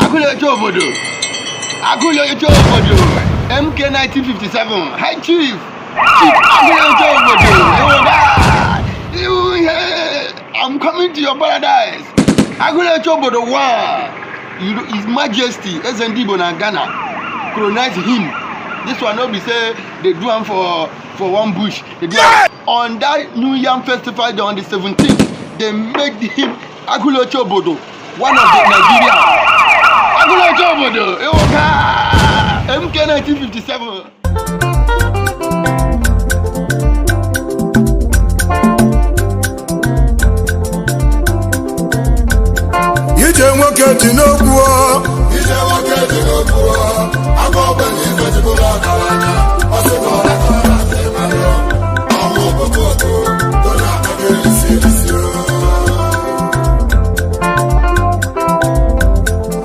Agụleche obodo, Agụleche obodo, MK 1957, High Chief, Chief Agụleche obodo, Ewoga, I'm coming to your paradise. Agụleche obodo one, His Majesty Eze Ndị Igbo na Ghana colonize him. This one no be say they do am for one bush. They do am on that New Yam Festival day on the 17th. They made him Agụleche obodo, one of the Nigeria. Agụleche obodo, Ewoga, MK 1957. Ije nwoke dị n'okwu.